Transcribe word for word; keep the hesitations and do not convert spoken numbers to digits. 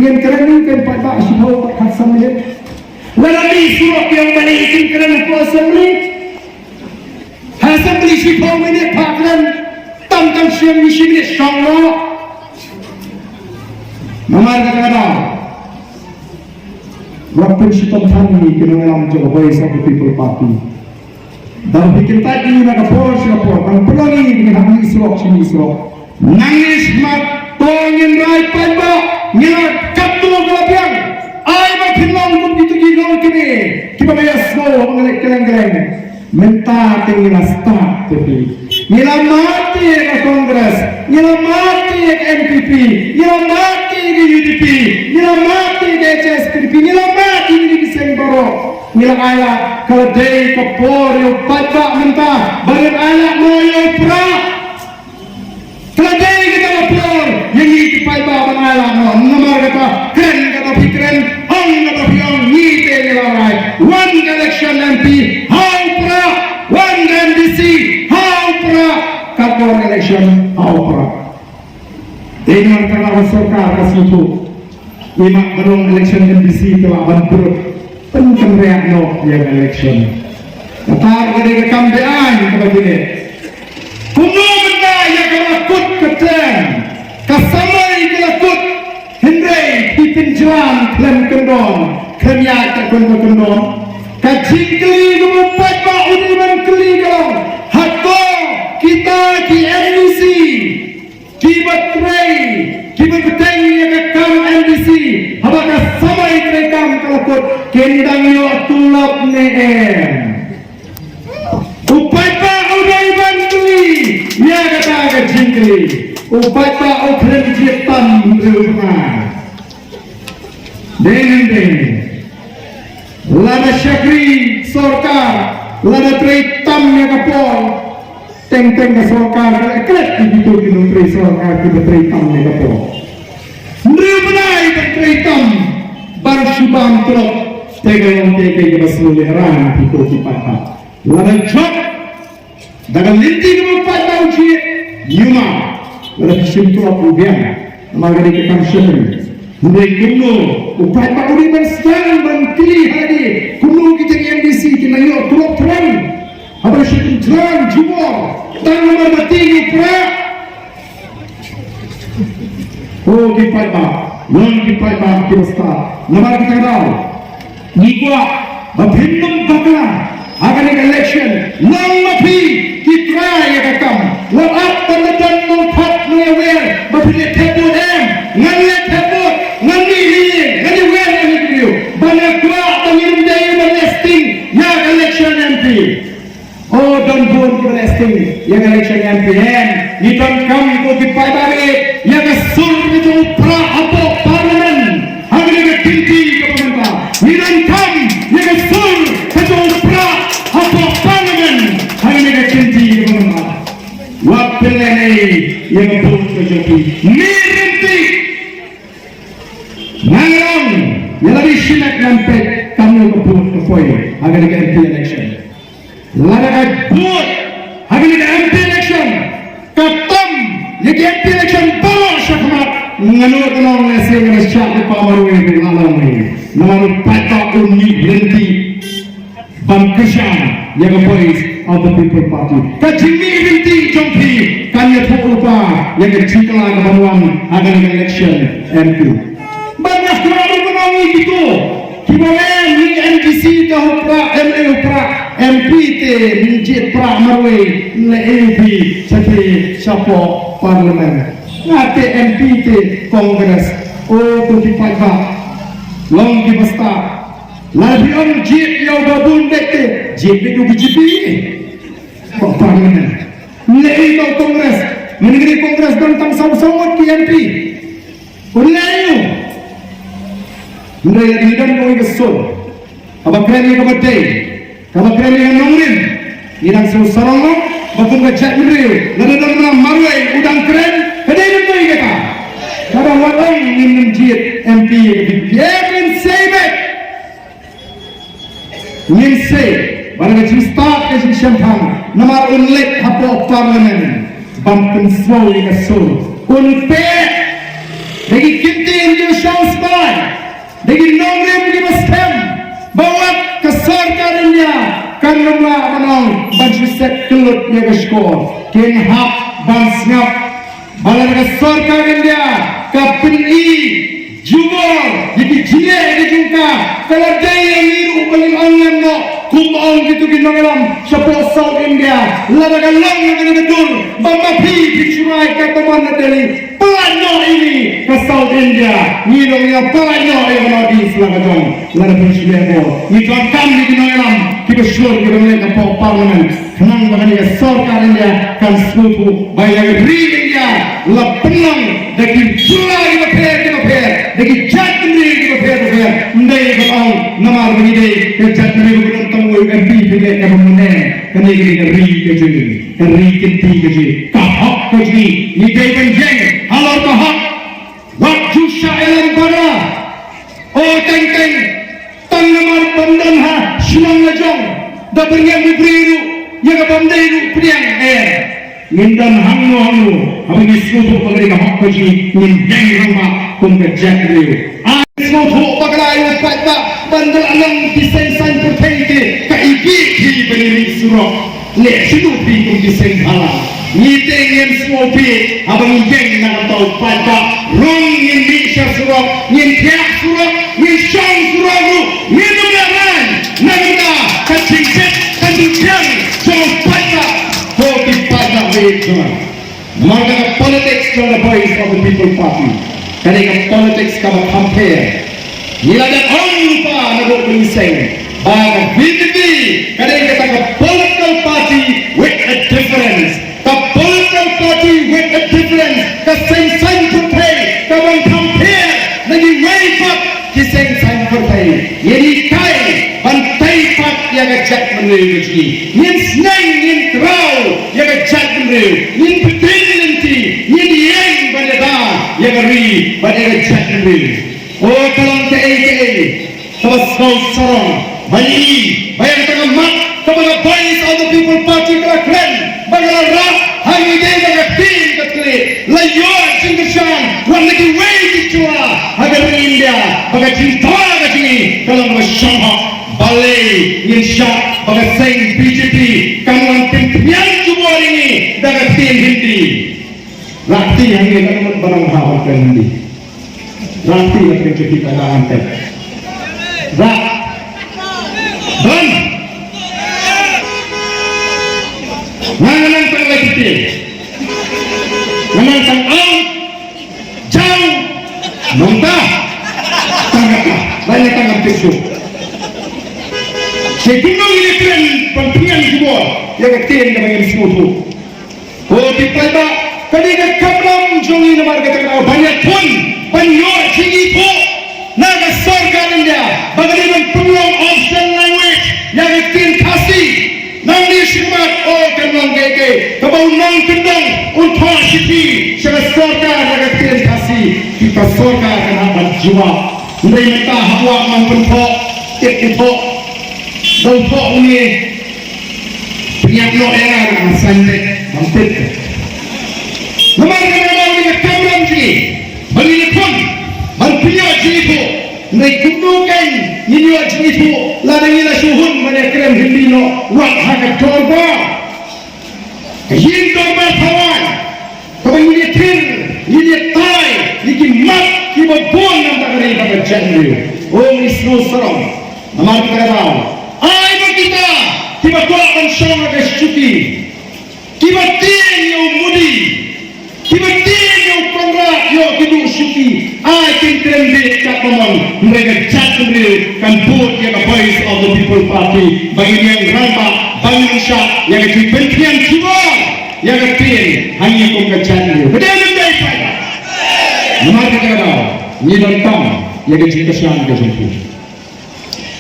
Ngin kren ïa ka paidbah shiphew khatsan minit. Lada mih surok ïa u ba leh ïa ka kren hapoh assembly. Ha assembly shiphew minit pha kren. Tam tam shi minit, shi minit shong noh. Namar kata ka daw, wat pynshitom than ïa ki nongïalam jong ka Voice of the People Party. Dang phi kyntait ïa ngi na ka por sha ka por, ban pynlong ïa ngi ban hap mih surok shi mih surok. Nangne shakhmat to ngin rai paidbah, ngin ïa katto katne biang. Ai ba phin long kum kito ki nongkynnoh kiba ïasngew ha ba ngi leh kylleng kylleng. Mynta te ngi la start te phi. Ngi la mad te ka Congress, ngi la mad te ka N P P, ngi la mad te ka U D P, ngi la mad te ka H S P D P, ngi la mad te ki seng baroh. Ngi la ai la, ka la dei ka por ïa u paidbah mynta ba ngin ai la noh ïa u Prah. Ka la dei kata ka por ïa ngi ki paidbah ban ai la noh. Namar kata, kren kata phi kren, ong kata phi ong, ngi te ngi la rai. Wan ka election M P ha u Prah, wan ka M D C ha u Prah, ka por election ha u Prah. Dei namar kata ka sorkar ka sngewthuh. Ïa ma ba long election M D C te lah ban brut. Pynkynriah noh ïa ka election. Kata ka dei ka kam beaiñ kaba ki leh. Kumno mynta ïa ka la kut ka term, ka samoi ka la kut. Hynrei ki pynjlan khlem kyndon, khlem ïaid ka kyndon kyndon. Ka jingkylli kaba u paidbah u dei ban kylli ka long, hato kita ki M D C kiba trei, kiba bteng ïa ka kam M D C, haba ka samoi trei kam ka la kut, kin dang ïoh tulop ne em? U paidbah u dei ban kylli ïa kata ka jingkylli. U paidbah u khlem jied tam hynriew bnai. Dei ne em dei? Lada shakri sorkar, lada trei tam ïa ka por, teng teng ka sorkar ka la klet ïa kito ki nongtrei sorkar kiba trei tam ïa ka por. Hynriew bnai ban trei tam ban shu bam tulop, te ka long te ka kaba sngewlehrain ïa kito ki paidbah. Lada jop da ka lynti kaba u paidbah u jied, ïa ma, lada phi shim tulop u biang, namar ka dei ka kam shakri. Hynrei kumno u paidbah u dei ban sdang ban kylli ha lade, kumno ki jong M D C kin nang ïoh tulop thrang haba shu pynjlan jubor tang namar ba tieng u Prah. O ki paidbah, long ki paidbah kiba stad. Namar kata ka daw ngi kwah ba phin ym bakla ha kane ka election. Long ma phi ki trai ïa ka kam. Wat ap ban da don nongphat nongïawer ba phin leh thep vote em. Ngan leh thep vote, ngan mih ïing, ngan ïawer ïa ki briew. Ba nga kwah ba ngin ym dei ban leh sting ïa ka election M P. O, don bun kiba leh sting ïa ka election M P em. Ngi donkam ko ki paidbah ïa ka sur ka jong u Prah hapoh Parliament ha kane ka kynti kaba mynta. Ngi donkam ïa ka sur ka jong u Prah hapoh Parliament ha kane ka kynti kaba mynta. Wat pynlehnoh ïa ka vote ka jong phi. Mih ryntih. Nga ong ïa la dei shi lak ngan peit kumno ka vote ka poi ha kane ka M P election. Lada ka vote ha kane ka M P election ka tam ïa ka M P election baroh shakhmat, nga nud ban ong lehse nga shah lypa marwei ruh nga ong. Namar u paidbah un mih ryntih ban kyrshan ïa ka Voice of the People Party. Ka jingmih ryntih jong phi kan ïathuh lypa ïa ka jingkylla ka ban wan ha kane ka election M P. Bad nga kwah ruh ban ong ïa kito kiba ong ïa M D C ka u Prah, M L A u Prah, M P te ngin jied Prah marwei, ne A P sha te shapoh Parliament. Nga te M P te Congress. O to ki paidbah, long kiba stad. Lada phi ong jied ïa u Bah Bun beit te, jied beit u B J P. Ko Parliament. Lei ko Congress. Mynta ki Congress don tang saw saw ngut ki M P. Un lei u. Hynrei lada ngi don ko ïa ka sur, kaba kren ïa kaba dei, kaba kren ïa ka nongrim, ngi dang sngewsarong noh ba kum ka jaitbynriew, lada don uba marwei u dang kren, ka dei namar kata. Ka dang wat ong ngin ym jied M P ïa ka B P P, ngin sei beit. Ngin sei, ba la ka jingstad ka jingshemphang, namar un leit hapoh Parliament ban pynsngew ïa ka sur. Un peit da ki kyntien Ki shong spah da ki nongrim kiba skhem ba wat ka sorkar India kan ym lah ban ong ban shu set kyllut ïa ka shkor. Kin hap ban sngap ba lada ka sorkar India ka pyni jubor ïa ki jingeh ïa ki jong ka, ka la dei ïa ngi ruh ba ngin ong lem noh kum ong kito ki nongïalam shapoh South India. Lada ka long ïa kane ka dur ba ma phi phi shu rai katto man na Delhi, pynlait noh ïa ngi ka South India. Ngi dang ïa pynlait noh ïa ka North East la ka jong. Lada phi shu leh bor, ngi donkam ïa ki nongïalam kiba shlur kiba leh hapoh Parliament. Khnang ba kane ka sorkar India kan sngewthuh ba ïa ka ri India la pynlong da ki jylla kiba pher kiba pher, da ki jaitbynriew kiba pher kiba pher. Ym dei ban ong namar ba ngi dei ka jaitbynriew ba don tang uwei u M P phi leh kaba mynne. Kane ka dei ka ri ka jong ngi, ka ri kynti ka jong ngi, ka hok ka jong ngi. Ngi dei ban ïeng halor ka hok. Wat ju shah ïalam para. O teng teng, tang namar ban don ha shnong la jong, da pyrshang u briew ruh ïa ka bym dei ruh pdiang. Eh, ngin don hangno hangno haba ngi sngewthuh ba ka dei ka hok ka jong ngi, ngin ïeng rangbah kum ka jaitbynriew. Ai sngewthuh ba ka dei u paidbah ban da la long ki seng saiñ pyrthei te, ka i ki ki ba ngi mih surok. Leh shuh phi kum ki seng bhalang. Ngi te ngin sngewbha haba ngi ïeng na ka bynta u paidbah. Rung ngin mih sha surok, ngin thiah surok, ngin shong surok ruh, ngin ym leh rang. Na ka bynta ka jingtip ka jingthiang jong u paidbah. Ko ki paidbah baieit jong nga. Namar ka politics jong the Voice of the People Party ka dei ka politics kaba kham pher. Ngi la dep ong lypa na ka bynta seng ba ka V P P ka dei kata ka political party with a difference. Ka political party with a difference. Ka seng saiñ pyrthei kaba kham pher na kiwei pat ki seng saiñ pyrthei. Ngin hikai ban tei pat ïa ka jaitbynriew ka jong ngi. Ngin sneng ngin kraw ïa ka jaitbynriew. Ngin pynthei lynti, ngin ïeng ban ïada ïa ka ri bad ïa ka jaitbynriew. O ka long kaei kaei kaba sngewsarong ban i ba ïa kata ka mat kaba ka Voice of the People Party ka la kren, ba ka la rah ha ngi dei ba ka ktien ka thylliej. La ïoh jingkyrshan wat na kiwei ki jylla ha ka ri India ba ka jingdawa ka jong ngi ka long kaba shong hok. Balei ngin shah ba ka seng B J P kan wan pynpniang jubor ïa ngi da ka ktien Hindi? Rah kti hangne, ka mut ba nang ha ban kren Hindi. Rah kti, la kren kti, ka la han kren. Rah. Don. Nga, nga nang tang lai kti. Nga nang tang au. Jao. Nongta. Tang kata. Lai tang kti shu. Te kumno ngin kren ban pynïaid jubor ïa ka ktien kaba ngim sngewthuh. Ko ki paidbah, ka dei ka kamram jong ngi namar kata ka daw ban ïakhun, ban ïoh jingithuh na ka sorkar India ba ka dei ban pynlong official language ïa ka ktien Khasi. Nangne shakhmat, o, kan long kaei kaei kaba u nongkyndong un thoh shithi sha ka sorkar ïa ka ktien Khasi, kita sorkar kan hap ban jubab. Hynrei mynta hap wad nongpynthoh, tip u thoh, da u thoh une. Pynïap noh ïa nga, nga saiñ beit ban tip. Namar kata ka daw ka dei ka kamram jong ngi ban ïakhun, ban pynïoh jingithuh. Hynrei kumno kein ngin ïoh jingithuh lada ngi la shu hun ban ïakren Hindi noh wat ha ka dorbar, ka ïing dorbar thawaiñ, kaba ngin ïathir, ngin ïatai ïa ki mat kiba bun na ka bynta ka ri bad ka jaitbynriew. O, ngi sngewsarong. Namar kata ka daw, ai ba kita kiba kwah ban shong ha ka shuki, kiba tieng ïa u Modi, kiba tieng ïa u Conrad, ïoh ki duh shuki, ai kin kren beit katba mon, hynrei ka jaitbynriew kan bud ïa ka Voice of the People Party ba ngin ïeng rangbah, ba ngin shah ïa ka jingpynphieng jubor ïa ka ktien ha ngi kum ka jaitbynriew. Ka dei ne ym dei, paidbah? Namar kata ka daw ngi donkam ïa ka jingkyrshan ka jong phi.